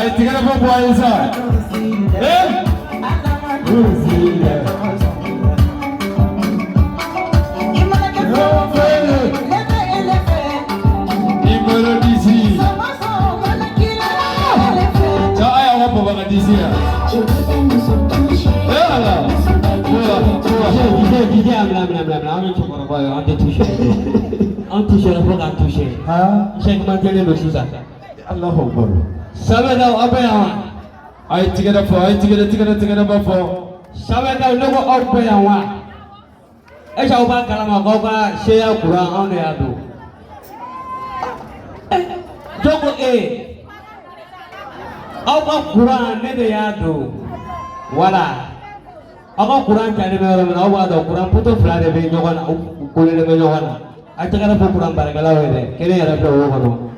A ye tigɛrɛ fɔ bɔ a ye sa. Eh? Numéro 10. Cɛ, a y'aw ka baba ka 10 yan. Eh Ala. DJ, DJ, a minɛ, minɛ, minɛ, minɛ. Anw ye cɛkɔrɔba ye, an tɛ toucher. An toucher fo k'an toucher. Ha? Cheikh man telen don sisan. Allahu akbar. Sabɛkaw, aw bɛ yan wa? A ye tigɛrɛ fɔ, a ye tigɛrɛ tigɛrɛ tigɛrɛ ba fɔ. Sabɛkaw, ne ko aw bɛ yan wa? Est ce que aw b'a kalama k'aw ka seya kuran, anw de y'a don? Jɔn ko e? Aw ka kuran, ne de y'a don. Wala. Aw ka kuran calen bɛ yɔrɔ min na, aw b'a dɔn kuran poto fila de bɛ ɲɔgɔn na, u kolelen bɛ ɲɔgɔn na. A tɛgɛrɛ fɔ kuran baarakɛlaw ye dɛ, kelen yɛrɛ filɛ wo kɔnɔ.